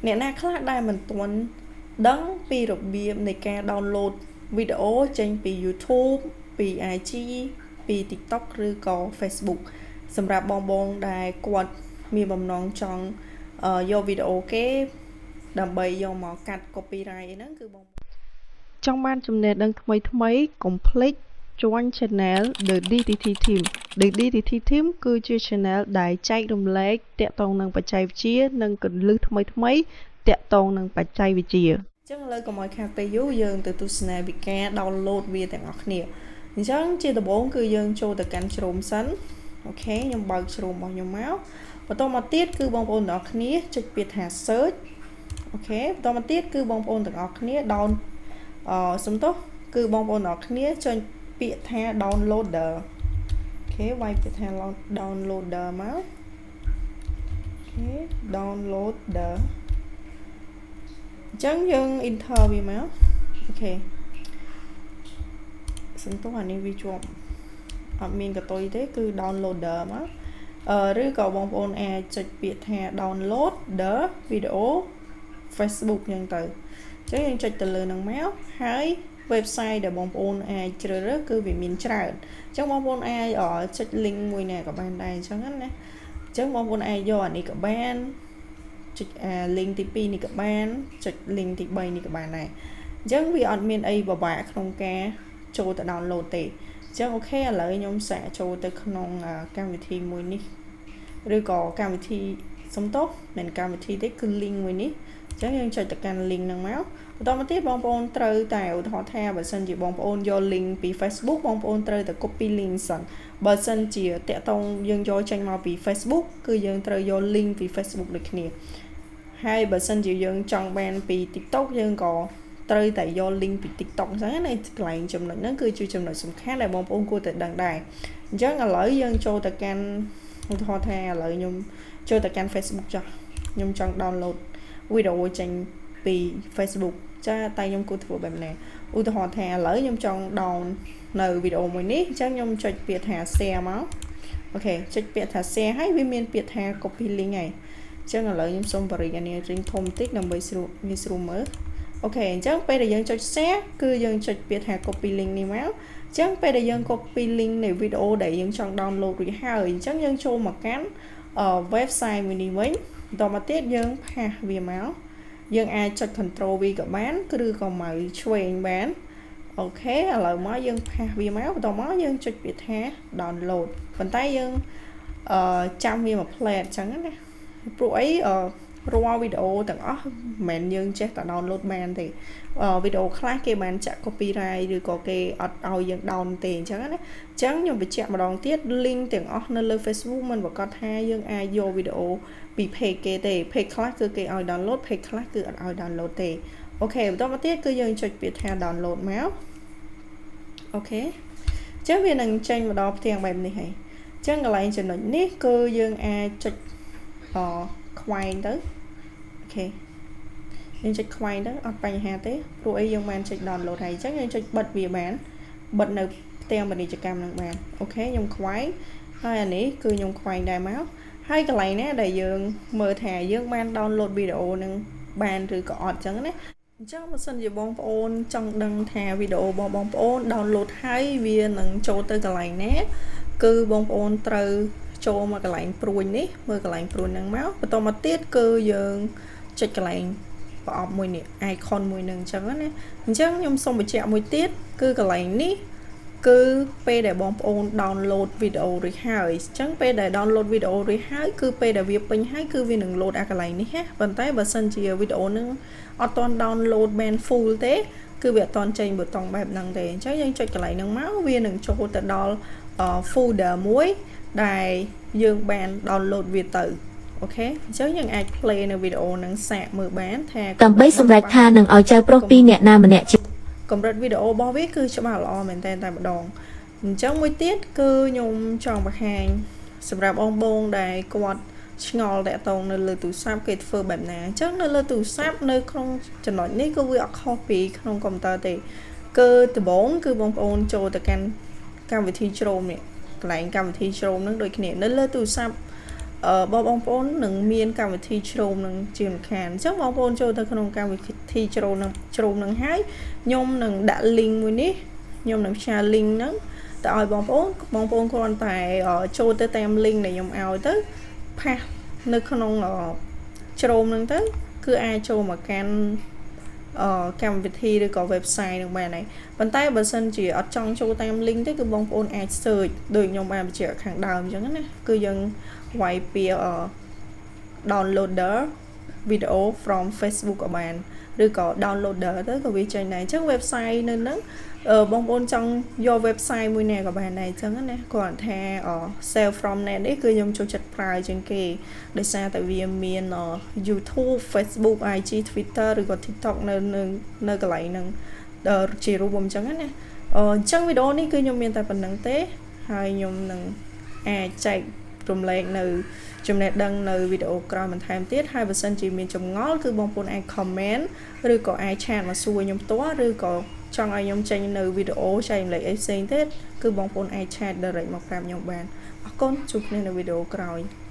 អ្នកណាខ្លះដែលមិនទាន់ដឹងពីរបៀបនៃការ download វីដេអូចេញពី YouTube ពី IG ពី TikTok ឬក៏ Facebook សម្រាប់បងបងដែលគាត់មានបំណងចង់យកវីដេអូគេដើម្បីយកមកកាត់ copyright អីហ្នឹងគឺបងចង់បានចំណេះដឹងថ្មីថ្មីកុំភ្លេច join channel The DTT Team។ The DTT Team គឺជា channel ដែលចែករំលែកទាក់ទងនឹងបច្ចេកវិទ្យានិងគន្លឹះថ្មីថ្មីទាក់ទងនឹងបច្ចេកវិទ្យាអញ្ចឹងឥឡូវកុំឲ្យខាតពេលយូរយើងទៅទស្សនាវិការ download វាទាំងអស់គ្នា។អញ្ចឹងជាដំបូងគឺយើងចូលទៅកាន់ Chrome សិន។ OK ខ្ញុំបើក Chrome របស់ខ្ញុំមកបន្តមកទៀតគឺបងប្អូនទាំងអស់គ្នាចុចពាក្យថា search។ OK បន្តមកទៀតគឺបងប្អូនទាំងអស់គ្នា down អឺសុំទោសគឺបងប្អូនទាំងអស់គ្នាចុចពាក្យថា downloader។ OK វាយពាក្យថា downloader មក។ OK downloader អញ្ចឹងយើង enter វាមក។ OK សុំទោសអានេះវាជាប់អត់មានកតុយទេគឺ downloader មកអឺឬក៏បងប្អូនអាចចុចពាក្យថា download the video Facebook អញ្ចឹងទៅអញ្ចឹងយើងចុចទៅលើនឹងមកហើយ website ដែលបងប្អូនអាចជ្រើសរើសគឺវាមានច្រើនអញ្ចឹងបងប្អូនអាចចុច link មួយណាក៏បានដែរអញ្ចឹងណាអញ្ចឹងបងប្អូនអាចយកអានេះក៏បានចុចអា link ទី2នេះក៏បានចុច link ទី3នេះក៏បានដែរអញ្ចឹងវាអត់មានអីពិបាកក្នុងការចូលទៅ download ទេ។អញ្ចឹង OK ឥឡូវខ្ញុំសាកចូលទៅក្នុងកម្មវិធីមួយនេះឬក៏កម្មវិធីសុំទោសមិនកម្មវិធីទេគឺ link មួយនេះអញ្ចឹងយើងចុចទៅកាន់ link ហ្នឹងមកបន្តមកទៀតបងប្អូនត្រូវតែឧទាហរណ៍ថាបើសិនជាបងប្អូនយក link ពី Facebook បងប្អូនត្រូវតែ copy link សិនបើសិនជាតាក់ទងយើងយកចេញមកពី Facebook គឺយើងត្រូវយក link ពី Facebook ដូចគ្នាហើយបើសិនជាយើងចង់បានពី TikTok យើងក៏ត្រូវតែយក link ពី TikTok អញ្ចឹងណាកន្លែងចំណុចហ្នឹងគឺជាចំណុចសំខាន់ដែលបងប្អូនគួរតែដឹងដែរអញ្ចឹងឥឡូវយើងចូលទៅកាន់ឧទាហរណ៍ថាឥឡូវខ្ញុំចូលទៅកាន់ Facebook ចុះខ្ញុំចង់ download វីដេអូចេញពី Facebook ចាតែខ្ញុំគួរធ្វើបែបណាឧទាហរណ៍ថាឥឡូវខ្ញុំចង់ down នៅវីដេអូមួយនេះអញ្ចឹងខ្ញុំចុចពាក្យថា share មក។ OK ចុចពាក្យថា share ហើយវាមានពាក្យថា copy link ហើយអញ្ចឹងឥឡូវខ្ញុំសូមបរិយានេះរៀងធំតិចដើម្បីស្រួលងាយស្រួលមើល។ OK អញ្ចឹងពេលដែលយើងចុច share គឺយើងចុចពាក្យថា copy link នេះមកអញ្ចឹងពេលដែលយើង copy link នៃវីដេអូដែលយើងចង់ download រួចហើយអញ្ចឹងយើងចូលមកកាន់ website មួយនេះវិញបន្តមកទៀតយើង paste វាមកយើងអាចចុច control V ក៏បានឬក៏mouse ឆ្វេងបាន។ OK ឥឡូវមកយើង paste វាមកបន្តមកយើងចុចពាក្យថា download ប៉ុន្តែយើងអឺចាំវាមួយ plate អញ្ចឹងណាព្រោះអីអឺរាល់វីដេអូទាំងអស់មិនមែនយើងចេះតែ download បានទេ។វីដេអូខ្លះគេបានចាក់ copyright ឬក៏គេអត់ឲ្យយើង down ទេអញ្ចឹងណាអញ្ចឹងខ្ញុំបញ្ជាក់ម្ដងទៀត link ទាំងអស់នៅលើ Facebook មិនប្រាកដថាយើងអាចយកវីដេអូពី page គេទេ។ page ខ្លះគឺគេឲ្យ download page ខ្លះគឺអត់ឲ្យ download ទេ។ OK បន្តមកទៀតគឺយើងចុចពាក្យថា download មក។ OK អញ្ចឹងវានឹងចេញមកដល់ផ្ទាំងបែបនេះហើយអញ្ចឹងកន្លែងចំណុចនេះគឺយើងអាចចុចអខ្វែងទៅ។ OK យើងចុចខ្វែងទៅអត់បញ្ហាទេព្រោះអីយើងបានចុច download ហើយអញ្ចឹងយើងចុចបិទវាបានបិទនៅផ្ទាំងពាណិជ្ជកម្មនឹងបាន។ OK ខ្ញុំខ្វែងហើយអានេះគឺខ្ញុំខ្វែងដែរមកហើយកន្លែងណាដែលយើងមើលថាយើងបាន download វីដេអូនឹងបានឬក៏អត់អញ្ចឹងណាអញ្ចឹងបើសិនជាបងប្អូនចង់ដឹងថាវីដេអូរបស់បងប្អូន download ហើយវានឹងចូលទៅកន្លែងណាគឺបងប្អូនត្រូវចូលមកកន្លែងព្រួញនេះមើលកន្លែងព្រួញហ្នឹងមកបន្តមកទៀតគឺយើងចុចកន្លែងប្រអប់មួយនេះ icon មួយនឹងអញ្ចឹងណាអញ្ចឹងខ្ញុំសូមបញ្ជាក់មួយទៀតគឺកន្លែងនេះគឺពេលដែលបងប្អូន download វីដេអូរួចហើយអញ្ចឹងពេលដែល download វីដេអូរួចហើយគឺពេលដែលវាពេញហើយគឺវានឹង load អាកន្លែងនេះណាប៉ុន្តែបើសិនជាវីដេអូនឹងអត់ទាន់ download បាន full ទេគឺវាអត់ទាន់ចេញប៊ូតុងបែបហ្នឹងទេអញ្ចឹងយើងចុចកន្លែងហ្នឹងមកវានឹងចូលទៅដល់ folder មួយដែលយើងបាន download វាទៅ។ OK អញ្ចឹងយើងអាច play នៅវីដេអូនឹងសាកមើលបានថា ដើម្បីសម្រេចថានឹងឲ្យចៅប្រុសពីរនាក់ណាម្នាក់ជា កម្រិតវីដេអូរបស់វាគឺច្បាស់ល្អមែនតើតែម្ដងអញ្ចឹងមួយទៀតគឺខ្ញុំចង់បង្ហាញសម្រាប់បងបងដែលគាត់ឆ្ងល់តាក់ទងនៅលើទូរស័ព្ទគេធ្វើបែបណាអញ្ចឹងនៅលើទូរស័ព្ទនៅក្នុងចំណុចនេះគឺវាអត់ខុសពីក្នុងកុំព្យូទ័រទេគឺដំបូងគឺបងប្អូនចូលទៅកាន់កម្មវិធី Chrome នេះកន្លែងកម្មវិធី Chrome ហ្នឹងដូចគ្នានៅលើទូរស័ព្ទ បងបងប្អូននឹងមានកម្មវិធី Chrome នឹងជាមិនខានអញ្ចឹងបងប្អូនចូលទៅក្នុងកម្មវិធី Chrome នឹង Chrome នឹងហើយខ្ញុំនឹងដាក់ link មួយនេះខ្ញុំនឹងផ្ញើ link ហ្នឹងទៅឲ្យបងប្អូនបងប្អូនគ្រាន់តែចូលទៅតាម link ដែលខ្ញុំឲ្យទៅpaste នៅក្នុង Chrome ហ្នឹងទៅគឺអាចចូលមកកាន់កម្មវិធីឬក៏ website នឹងបានហើយប៉ុន្តែបើសិនជាអត់ចង់ចូលតាម link ទេគឺបងប្អូនអាច search ដូចខ្ញុំបានបញ្ជាក់ខាងដើមអញ្ចឹងណាគឺយើងវាយពាក្យ downloader video from Facebook ក៏បានឬក៏ downloader ទៅក៏វាចេញដែរអញ្ចឹង website នៅហ្នឹងបងប្អូនចង់យក website មួយណាក៏បានដែរអញ្ចឹងណាគ្រាន់ថា save from net នេះគឺខ្ញុំចូលចិត្តប្រើជាងគេដោយសារតែវាមាន YouTube, Facebook, IG, Twitter ឬក៏ TikTok នៅនៅនៅកន្លែងហ្នឹងជារូបអញ្ចឹងណាអញ្ចឹងវីដេអូនេះគឺខ្ញុំមានតែប៉ុណ្ណឹងទេហើយខ្ញុំនឹងអាចចែករំលែកនៅចំណេះដឹងនៅវីដេអូក្រោយបន្ថែមទៀតហើយបើសិនជាមានចម្ងល់គឺបងប្អូនអាច comment ឬក៏អាច chat មកសួរខ្ញុំផ្ទាល់ឬក៏ចង់ឲ្យខ្ញុំចេញនៅវីដេអូចែករំលែកអីផ្សេងទៀតគឺបងប្អូនអាច chat direct មកប្រាប់ខ្ញុំបានអរគុណជួបគ្នានៅវីដេអូក្រោយ។